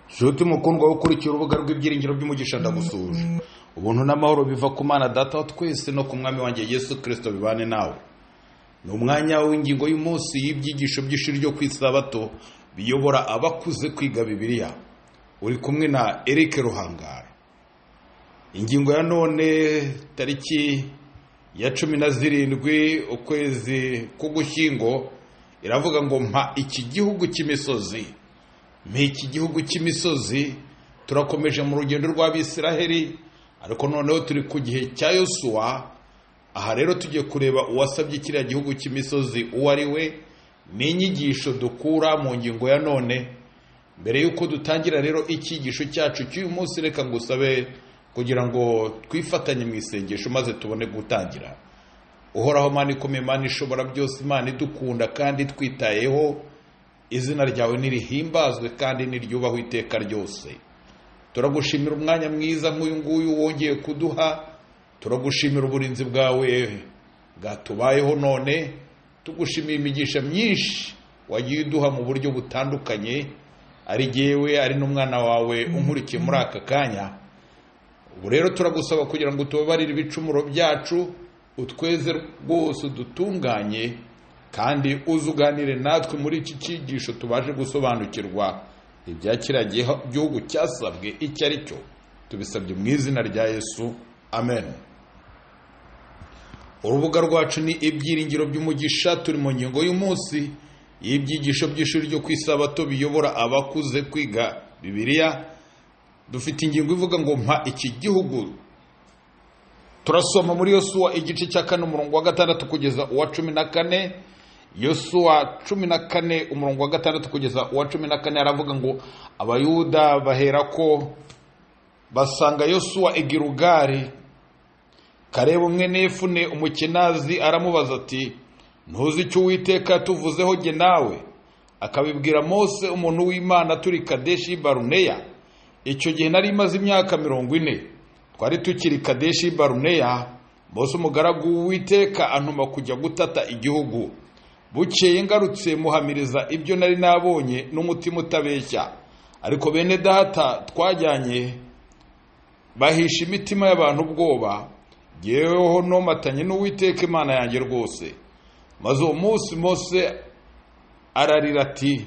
Nshuti mukundwa ukurikiye urubuga rw'ibyiringiro by'umugisha, ndagusuhuje. Ubuntu n'amahoro biva ku Mana Data wa twese no ku Mwami wanjye Yesu Kirisito bibane nawe. Ni umwanya w'ingingo y'umunsi y'ibyigisho by'ishuri ryo ku Isabato biyobora abakuze kwiga Bibiliya. Uri kumwe na Eric Ruhangara. Ingingo ya none, tariki ya 17 ukwezi k'Ugushyingo, iravuga ngo: "Mpa iki gihugu cy'imisozi." Mpa iki gihugu cy'imisozi. Turakomeje mu rugendo rw'Abisiraheli, ariko noneho turi ku gihe cya Yosuwa. Aha rero tugiye kureba uwasabye kiriya gihugu cy'imisozi uwo ari we, ni inyigisho dukura mu ngingo ya none. Mbere y'uko dutangira rero icyigisho cyacu cy'uyu munsi, reka ngusabe kugira ngo twifatanye mu isengesho maze tubone gutangira. Uhoraho Mana ikomeye, Imana ishobora byose, Imana idukunda kandi twitayeho, izina ryawe nirihimbazwe kandi niryubahwe iteka ryose. Turagushimira umwanya mwiza nk'uyu nguyu wongeye kuduha, turagushimira uburinzi bwawe bwatubayeho none, tugushimiye imigisha myinshi wagiye uduha mu buryo butandukanye, ari jyewe ari n'umwana wawe unkurikiye muri aka kanya. Ubu rero turagusaba kugira ngo utubabarire ibicumuro byacu, utweze rwose, udutunganye, kandi uze uganire natwe muri iki cyigisho, tubashe gusobanukirwa ibya kiriya gihugu cyasabwe icyo ari cyo. Tubisabye mu izina rya Yesu, amen. Urubuga rwacu ni Ibyiringiro by'Umugisha. Turi mu ngingo y'umunsi y'ibyigisho by'ishuri ryo ku Isabato biyobora abakuze kwiga Bibiliya. Dufite ingingo ivuga ngo: "Mpa iki gihugu." Turasoma muri Yosuwa igice cya 4, umurongo wa 6 kugeza uwa 14. Yosuwa 14, umurongo wa 6 kugeza uwa 14, aravuga ngo: "Abayuda bahera ko basanga Yosuwa i Gilugari. Karebu mwene Yefune Umukenazi aramubaza ati: 'Ntuzi icyo Uwiteka yatuvuzeho jye nawe, akabibwira Mose umuntu w'Imana turi Kadeshi Baruneya? Icyo gihe nari maze imyaka 40. Twari tukiri Kadeshi Baruneya, Mose umugaragu w'Uwiteka antuma kujya gutata igihugu. Bukeye ngarutse muhamiriza ibyo nari nabonye n'umutima utabeshya. Ariko bene data twajyanye bahisha imitima y'abantu ubwoba, jyeweho nomatanye n'Uwiteka Imana yanjye rwose. Maze uwo munsi Mose ararira ati: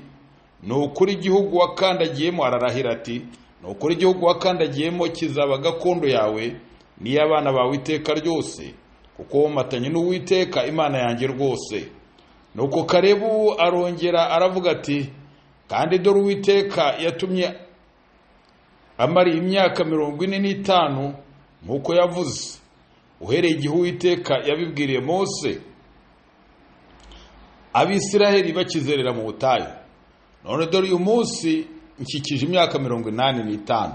'Ni ukuri igihugu wakandagiyemo,' ararahira ati: 'Ni ukuri igihugu wakandagiyemo kizaba gakondo yawe n'iy'abana bawe iteka ryose, kuko womatanye n'Uwiteka Imana yanjye rwose.' Nuko Karebu arongera aravuga ati: 'Kandi dore Uwiteka yatumye amara imyaka 45 nk'uko yavuze, uhereye igihe Uwiteka yabibwiriye Mose, Abisiraheli bakizerera mu butayu. None dore uyu munsi nshyikije imyaka 85.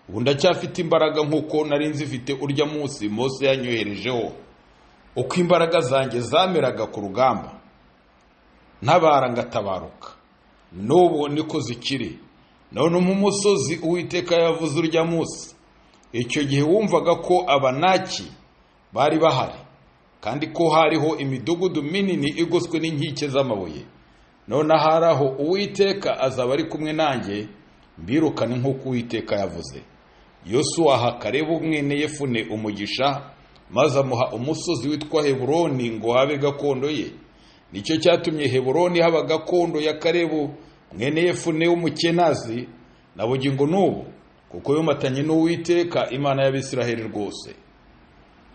Ubu ndacyafite imbaraga nk'uko nari nzifite urya munsi Mose yanyoherejeho. Uko imbaraga zanjye zameraga ku rugamba, ntabara ngatabaruka, n'ubu niko zikiri. None umusozi Uwiteka yavuze urya munsi. Icyo gihe wumvaga ko Abanaki bari bahari, kandi ko hariho imidugudu minini igoswe n'inkike z'amabuye. None ahari aho Uwiteka azaba ari kumwe nanjye, mbirukane nk'uko Uwiteka yavuze.' Yosuwa aha Karebu mwene Yefune umugisha, maze amuha umusozi witwa Heburoni ngo habe gakondo ye. Nicyo cyatumye Heburoni haba gakondo ya Karebu mwene Yefune w'Umukenazi na bugingo n'ubu, kuko yomatanye n'Uwiteka Imana y'Abisiraheli rwose.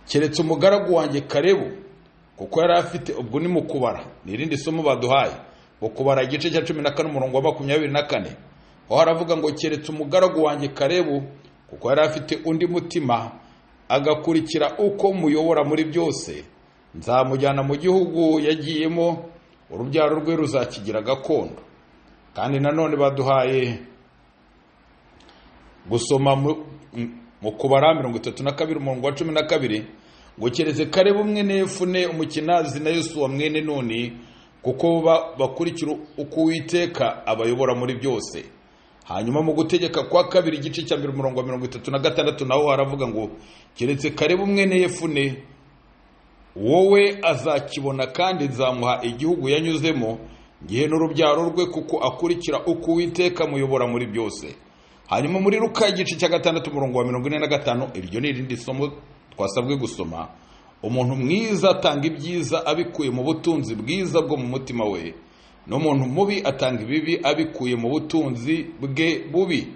Keretse umugaragu wanjye Karebu, kuko yari afite," ubwo ni mu Kubara, ni irindi somo baduhaye mu Kubara igice cya 14, umurongo wa 24, aho haravuga ngo: "Keretse umugaragu wanjye Karebu, kuko yari afite undi mutima, agakurikira uko muyobora muri byose, nzamujyana mu gihugu yagiyemo, urubyaro rwe ruzakigira gakondo." Kandi nanone baduhaye gusoma mu Kubara 32, umurongo wa 12, ngo: "Keretse Karebu mwene Yefune Umukenazi na Yosuwa mwene Nuni, kuko bakurikira uko Uwiteka abayobora muri byose." Hanyuma mu Gutegeka kwa Kabiri igice cya 1, umurongo wa 36, naho haravuga ngo: "Keretse Karebu mwene Yefune, wowe azakibona, kandi nzamuha igihugu yanyuzemo, Ngihe n'urubyaro rwe, kuko akurikira uko Uwiteka amuyobora muri byose. Hanyuma muri Luka igice cya 6 umurongo wa 45, iryo ni irindi somo twasabwe gusoma. Umuntu mwiza atanga ibyiza abikuye mu butunzi bwiza bwo mu mutima we, n'umuntu mubi atanga ibibi abikuye mu butunzi bwe bubi,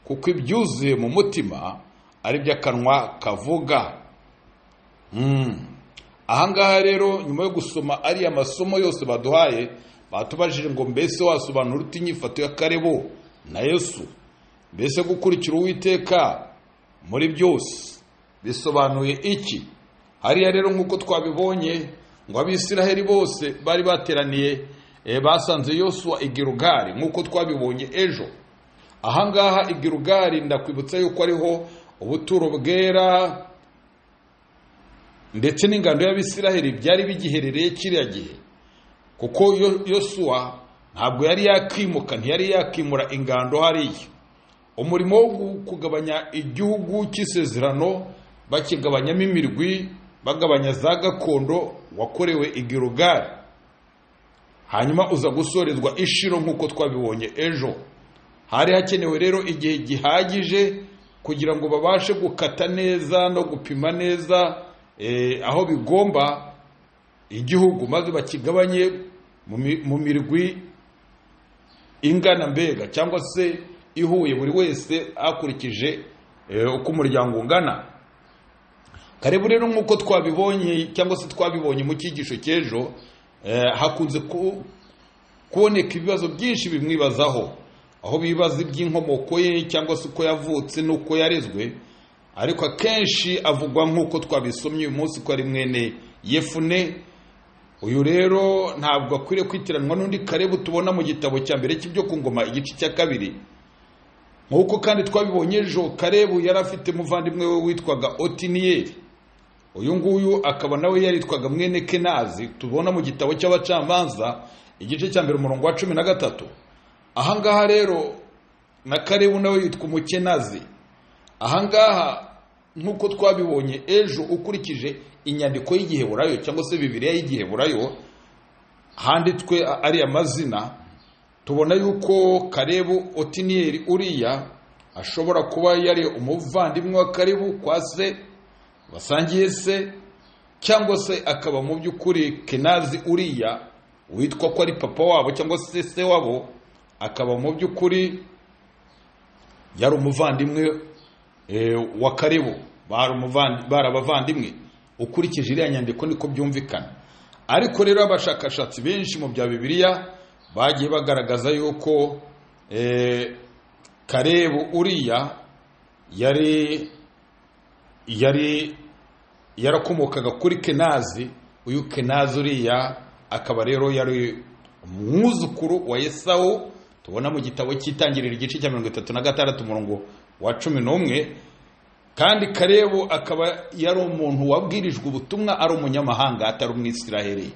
kuko ibyuzuye mu mutima ari byo akanwa kavuga. Ahangaha rero nyuma yo gusoma ariya masomo yose baduhaye, batubajije ngo mbese wasobanura ute inyifato ya Kalebu na Yesu? Mbese gukurikira Uwiteka muri byose bisobanuye iki? Hariya rero nk'uko twabibonye ngo Abisiraheli bose bari bateraniye, basanze Yosuwa i Gilugali nk'uko twabibonye ejo. Ahangaha i Gilugali ndakwibutsa yuko ariho ubuturo bwera ndetse n'ingando y'Abisiraheli byari bigiherereye kiriya gihe, kuko Yosuwa ntabwo yari yakimuka, ntiyari yakimura ingando hariya. Umurimo wo kugabanya igihugu cy'isezerano bakigabanyamo imirwi, bagabanya za gakondo, wakorewe i Gilugali, hanyuma uza gusorezwa ishiro nk'uko twabibonye ejo. Hari hakenewe rero igihe gihagije kugira ngo babashe gukata neza no gupima neza aho bigomba igihugu, maze bakigabanye mu mirwi ingana mbega cyangwa se ihuye, buri wese akurikije uko umuryango ungana. Kalebu rero nk'uko twabibonye cyangwa se twabibonye mu cyigisho cy'ejo, hakunze kuboneka ibibazo byinshi bimwibazaho, aho bibaza iby'inkomoko ye cyangwa se uko yavutse n'uko yarezwe, ariko akenshi avugwa nk'uko twabisomye uyu munsi ko ari mwene Yefune. Uyu rero ntabwo akwiriye kwitiranwa n'undi Kalebu tubona mu gitabo cya mbere cy'ibyo ku ngoma igice cya 2. Nk'uko kandi twabibonye ejo, Kalebu yari afite umuvandimwe we witwaga Otiniyeli. Uyu nguyu akaba nawe yaritwaga mwene Kenazi, tubona mu gitabo cy'abacamanza igice cya 1 umurongo wa 13. Ahangaha rero na Kalebu nawe yitwa Umukenazi. Ahangaha nk'uko twabibonye ejo, ukurikije inyandiko y'Igiheburayo cyangwa se Bibiliya y'Igiheburayo handitswe ari amazina, tubona yuko Kalebu Otiniyeli uriya ashobora kuba yari umuvandimwe wa Kalebu kwa se, basangiye se, cyangwa se akaba mu by'ukuri Kenazi uriya witwa ko ari papa wabo cyangwa se se wabo, akaba mu by'ukuri yari umuvandimwe wa Kalebu, bari abavandimwe. Ukurikije iriya nyandiko niko byumvikana. Ariko rero abashakashatsi benshi mu bya Bibiliya bagiye bagaragaza yuko Kalebu uriya yari yarakomokaga kuri Kenazi. Uyu Kenazi uriya akaba rero yari umwuzukuru wa Esawu, tubona mu gitabo cy'Itangiriro igice cya 36 umurongo wa 11. Kandi Kalebu akaba yari umuntu wabwirijwe ubutumwa ari umunyamahanga, atari umwisiraheli,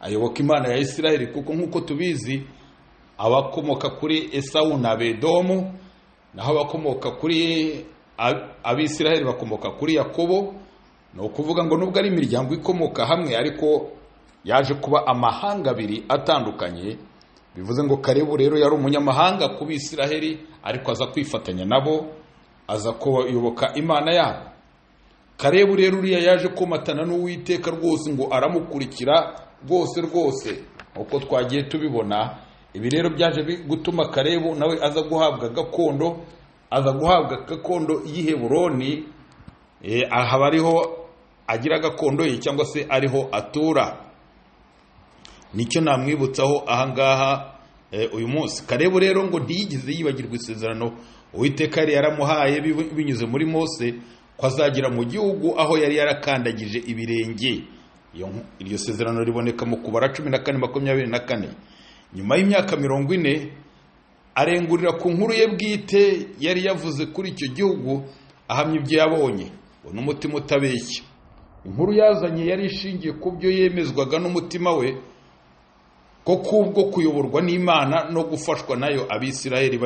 ayoboka Imana ya Isiraheli, kuko nk'uko tubizi abakomoka kuri Esawu na Abedomu, naho abakomoka kuri Abisiraheli bakomoka kuri Yakobo. Ni ukuvuga ngo nubwo ari imiryango ikomoka hamwe, ariko yaje kuba amahanga abiri atandukanye. Bivuze ngo Kalebu rero yari umunyamahanga ku Bisiraheli, ariko aza kwifatanya nabo, aza kuyoboka Imana yabo. Kalebu rero uriya yaje komatana n'Uwiteka rwose, ngo aramukurikira rwose rwose, uko twagiye tubibona. Ibi rero byaje gutuma Kalebu nawe aza guhabwa gakondo, aza guhabwa gakondo y'i Heburoni, ahaba ariho agira gakondo ye cyangwa se ariho atura. Nicyo namwibutsaho ahangaha uyu munsi. Kalebu rero ngo ntiyigeze yibagirwa isezerano Uwiteka yari yaramuhaye binyuze muri Mose, ko azagira mu gihugu aho yari yarakandagije ibirenge. Iryo sezerano riboneka mu Kubara 14:24. Nyuma y'imyaka 40 arengurira ku nkuru ye bwite yari yavuze kuri icyo gihugu, ahamya ibyo yabonye n'umutima utabeshya. Inkuru yazanye yari ishingiye ku byo yemezwaga n'umutima we, ko kubwo kuyoborwa n'Imana no gufashwa nayo Abisiraheli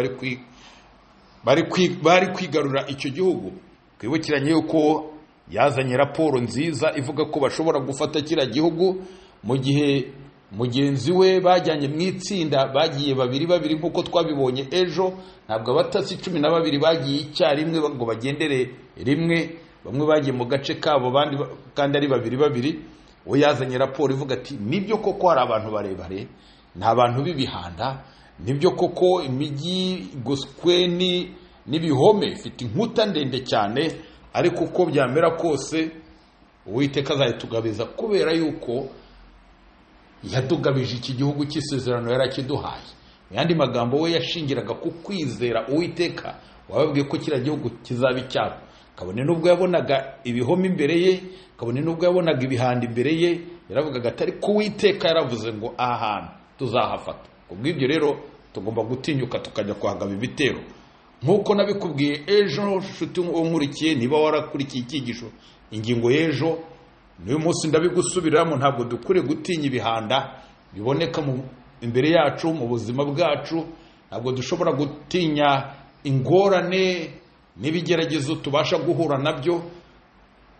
bari kwigarura icyo gihugu. Twibukiranye yuko yazanye raporo nziza ivuga ko bashobora gufata kiriya gihugu mu gihe Mugenzi we bajyanye mu itsinda, bagiye babiri babiri nk'uko twabibonye ejo. Ntabwo abatasi 12 bagiye icyarimwe ngo bagendere rimwe, bamwe bagiye mu gace kabo, abandi kandi ari babiri babiri. We yazanye raporo ivuga ati nibyo koko hari abantu barebare, ni abantu b'ibihanda, nibyo koko imijyi igoswe n'ibihome, ifite inkuta ndende cyane, ariko uko byamera kose Uwiteka azayitugabiza, kubera yuko yatugabije iki gihugu cy'isezerano yarakiduhaye. Mu yandi magambo, we yashingiraga ku kwizera Uwiteka wababwiye ko kiriya gihugu kizaba icyabo. Kabone n'ubwo yabonaga ibihome imbere ye, kabone n'ubwo yabonaga ibihanda imbere ye, yaravugaga ati ariko Uwiteka yaravuze ngo aha hantu tuzahafata. Kubw'ibyo rero tugomba gutinyuka tukajya kuhagaba ibitero. Nk'uko nabikubwiye ejo, nshuti unkurikiye, niba warakurikiye icyigisho ingingo y'ejo, n'uyu munsi ndabigusubiramo, ntabwo dukwiriye gutinya ibihanda biboneka imbere yacu mu buzima bwacu. Ntabwo dushobora gutinya ingorane n'ibigeragezo tubasha guhura nabyo.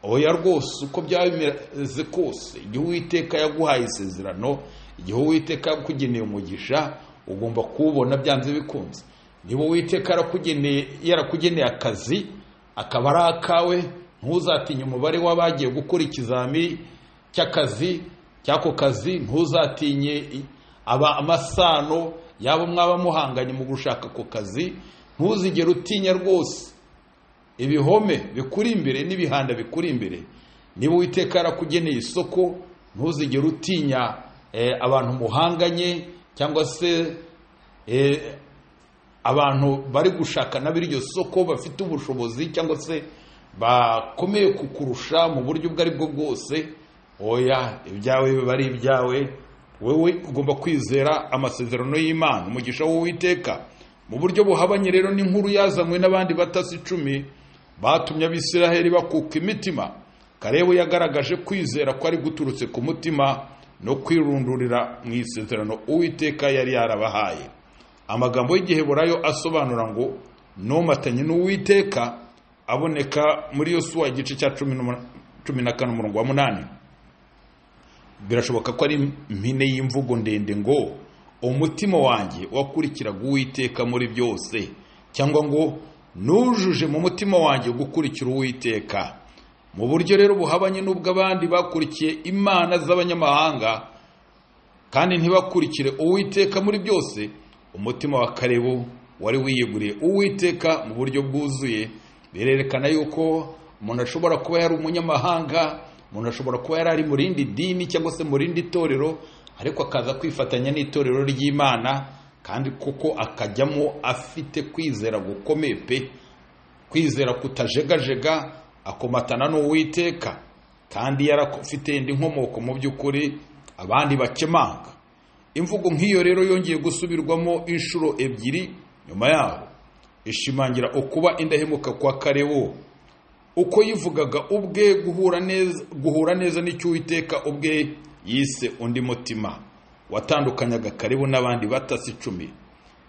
Oya rwose, uko byaba bimeze kose, igihe Uwiteka yaguhaye isezerano, igihe Uwiteka yakugeneye umugisha, ugomba kuwubona byanze bikunze. Niba Uwiteka yarakugeneye akazi akaba ari akawe, ntuzatinye umubare w'abagiye gukora ikizami cy'akazi cy'ako kazi, ntuzatinye amasano yabo mwaba muhanganye mu gushaka ako kazi, ntuzigere utinya rwose ibihome bikuri imbere n'ibihanda bikuri imbere. Niba Uwiteka yarakugeneye isoko, ntuzigere utinya abantu muhanganye, cyangwa se abantu bari gushaka nabo iryo soko bafite ubushobozi cyangwa se bakomeye kukurusha mu buryo ubwo ari bwo bwose. Oya, ibyawe biba ari ibyawe, wewe ugomba kwizera amasezerano y'Imana, umugisha w'Uwiteka. Mu buryo buhabanye rero n'inkuru yazanywe n'abandi batasi 10 batumye Abisiraheli bakuka imitima, Kalebu yagaragaje kwizera ko ari guturutse ku mutima no kwirundurira mu isezerano Uwiteka yari yarabahaye. Amagambo y'Igiheburayo asobanura ngo nomatanye n'Uwiteka aboneka muri Yosuwa igice cya 14 umurongo wa 8. Birashoboka ko ari impine y'imvugo ndende ngo umutima wanjye wakurikiraga Uwiteka muri byose, cyangwa ngo nujuje mu mutima wanjye gukurikira Uwiteka. Mu buryo rero buhabanye n'ubwo abandi bakurikiye imana z'abanyamahanga kandi ntibakurikire Uwiteka muri byose, umutima wa Kalebu wari wiyeguriye Uwiteka mu buryo bwuzuye. Birerekana yuko umuntu ashobora kuba yari umunyamahanga, umuntu ashobora kuba yari ari mu rindi dini cyangwa se mu rindi torero, ariko akaza kwifatanya n'itorero ry'Imana, kandi kuko akajyamo afite kwizera gukomeye pe, kwizera kutajegajega, akomatana n'Uwiteka, kandi yarafite indi nkomoko mu by'ukuri abandi bakemanga. Imvugo nk'iyo rero yongeye gusubirwamo inshuro 2 nyuma yaho, ishimangira ukuba indahemuka kwa Kalebu. Uko yivugaga ubwe guhura neza n'icyo Uwiteka ubwe yise undi mutima watandukanyaga Kalebu n'abandi batasi 10.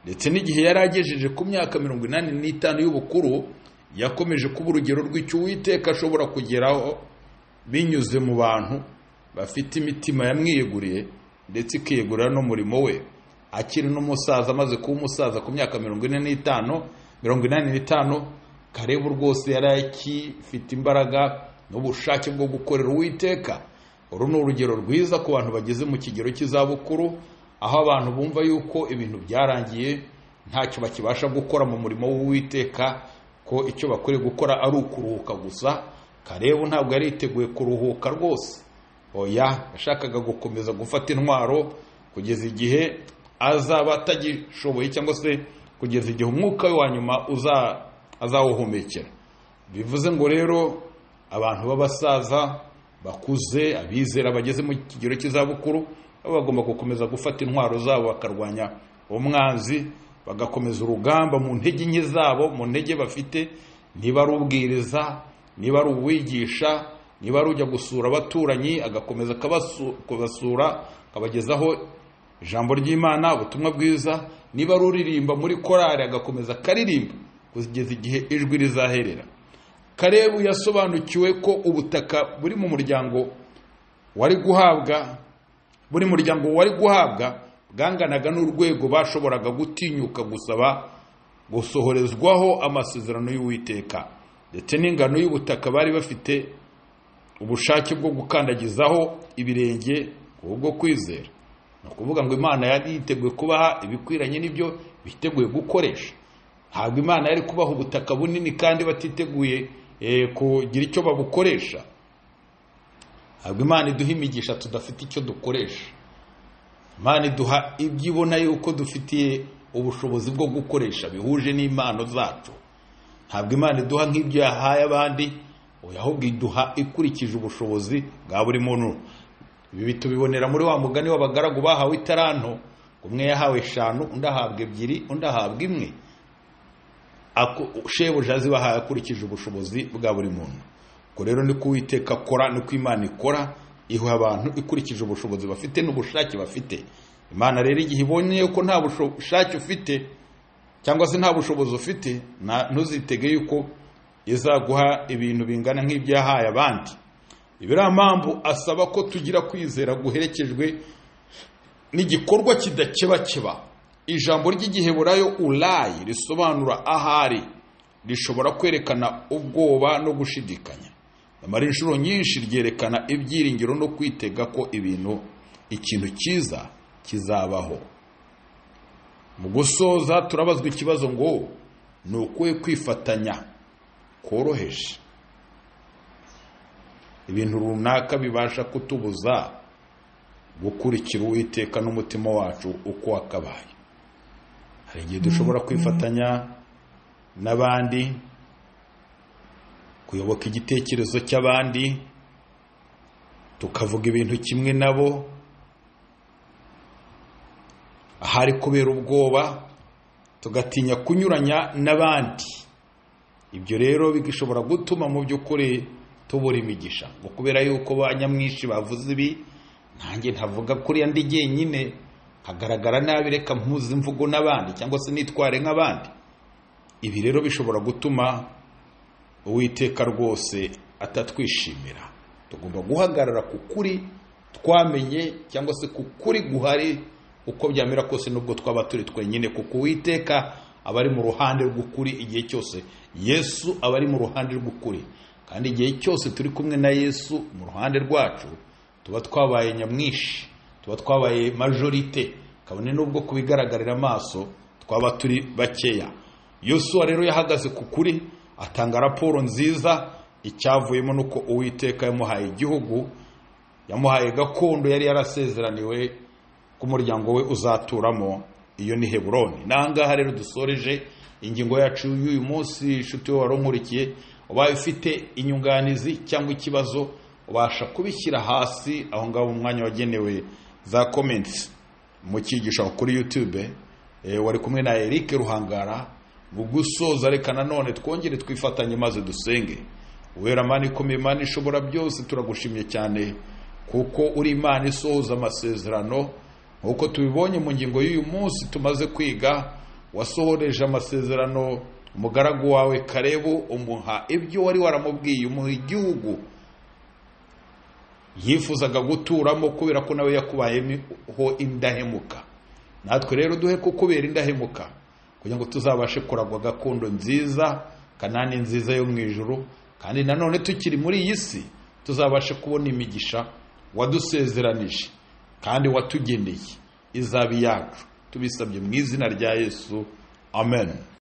Ndetse n'igihe yari agejeje ku myaka 85 y'ubukuru, yakomeje kuba urugero rw'icyo Uwiteka ashobora kugeraho binyuze mu bantu bafite imitima yamwiyeguriye ndetse ikiyegurira n'umurimo we. Akiri n'umusaza, amaze kuba umusaza ku myaka 45, Kalebu rwose yari akifite imbaraga n'ubushake bwo gukorera Uwiteka. Uru ni urugero rwiza ku bantu bageze mu kigero cy'izabukuru, aho abantu bumva yuko ibintu byarangiye, ntacyo bakibasha gukora mu murimo w'Uwiteka, ko icyo bakwiriye gukora ari ukuruhuka gusa. Kalebu ntabwo yari yiteguye kuruhuka rwose. Oya, yashakaga gukomeza gufata intwaro kugeza igihe azaba atagishoboye, cyangwa se kugeza igihe umwuka we wa nyuma azawuhumekera. Bivuze ngo rero abantu b'abasaza bakuze, abizera bageze mu kigero cy'izabukuru, bagomba gukomeza gufata intwaro zabo bakarwanya umwanzi, bagakomeza urugamba mu ntege nke zabo, mu ntege bafite. Niba ari ubwiriza, niba ari uwigisha, niba ari ujya gusura abaturanyi agakomeza kubasura akabagezaho ijambo ry'Imana, ubutumwa bwiza, niba ari uririmba muri korari agakomeza akaririmba kugeza igihe ijwi rizaherera. Kalebu yasobanukiwe ko ubutaka buri mu muryango wari guhabwa Buri muryango wari guhabwa bwanganaga n'urwego bashoboraga gutinyuka gusaba gusohorezwaho amasezerano y'Uwiteka, ndetse n'ingano y'ubutaka bari bafite ubushake bwo gukandagizaho ibirenge kubwo kwizera. Ni ukuvuga ngo Imana yari yiteguye kubaha ibikwiranye n'ibyo biteguye gukoresha. Ntabwo Imana yari kubaha ubutaka bunini kandi batiteguye kugira icyo babukoresha. Ntabwo Imana iduha imigisha tudafite icyo dukoresha. Imana iduha ibyo ibona yuko dufitiye ubushobozi bwo gukoresha bihuje n'impano zacu. Ntabwo Imana iduha nk'ibyo yahaye abandi, ahubwo iduha ikurikije ubushobozi bwa buri muntu. Ibi tubibonera muri wa mugani w'abagaragu bahawe itaranto, umwe yahawe 5, undi ahabwa 2, undi ahabwa 1. Shebuja azibahaye akurikije ubushobozi bwa buri muntu. Ko rero ni ko Uwiteka akora, ni ko Imana ikora, iha abantu ikurikije ubushobozi bafite n'ubushake bafite. Imana rero igihe ibonye ko nta bushake ufite cyangwa se nta bushobozi ufite, ntuzitege yuko izaguha ibintu bingana nk'ibyo yahaye abandi. Ibiriya mpamvu asaba ko tugira kwizera guherekejwe n'igikorwa kidakebakeba. Ijambo ry'igiheburayo ulayi risobanura ahari, rishobora kwerekana ubwoba no gushidikanya. Nyamara inshuro nyinshi ryerekana ibyiringiro no kwitega ko ikintu cyiza kizabaho. Mu gusoza turabazwa ikibazo ngo ni ukuhe kwifatanya koroheje ibintu runaka bibasha kutubuza gukurikira Uwiteka n'umutima wacu uko wakabaye. Hari igihe dushobora kwifatanya n'abandi, kuyoboka igitekerezo cy'abandi, tukavuga ibintu kimwe nabo, ahari kubera ubwoba tugatinya kunyuranya n'abandi. Ibyo rero bigishobora gutuma mu by'ukuri tubura imigisha, ngo kubera yuko banyamwinshi bavuze ibi, nanjye ntavuga kuri ndi jyenyine, hagaragara nabi, reka mpuze imvugo n'abandi cyangwa se nitware nk'abandi. Ibi rero bishobora gutuma Uwiteka rwose atatwishimira. Tugomba guhagarara ku kuri twamenye cyangwa se ku kuri guhari uko byamera kose, nubwo twaba turi twenyine, kuko Uwiteka aba ari mu ruhande rw'ukuri igihe cyose. Yesu aba ari mu ruhande rw'ukuri, kandi igihe cyose turi kumwe na Yesu mu ruhande rwacu tuba twabaye nyamwinshi, tuba twabaye majorite, kabone nubwo kubigaragarira amaso twaba turi bakeya. Yosuwa rero yahagaze ku kuri, atanga raporo nziza. Icyavuyemo nuko Uwiteka yamuhaye igihugu, yamuhaye gakondo yari yarasezeraniwe ku muryango we uzaturamo, iyo ni Heburoni. Nangaha rero dusoreje ingingo yacu y'uyu munsi. Inshuti wawe waronkurikiye, ubaye ufite inyunganizi cyangwa ikibazo, ubasha kubishyira hasi aho ngaho mu mwanya wagenewe za comments mu cyigisho kuri YouTube. Wari kumwe na Eric Ruhangara. Mu gusoza reka nanone twongere twifatanye maze dusenge. Uwera Mana ikomeye, Mana ishobora byose, turagushimye cyane kuko uri Imana isohoza amasezerano. Nkuko tubibonye mu ngingo y'uyu munsi tumaze kwiga, wasohoreje amasezerano umugaragu wawe Kalebu, umuha ibyo wari waramubwiye, umuha igihugu yifuzaga guturamo kubera ko nawe yakubayeho indahemuka. Natwe rero duhe kukubera indahemuka kugira ngo tuzabashe kuragwa gakondo nziza, Kanani nziza yo mu ijuru, kandi nanone tukiri muri iyi si tuzabashe kubona imigisha wadusezeranije kandi watugeneye izaba iyacu. Tubisabye mu izina rya Yesu, amen.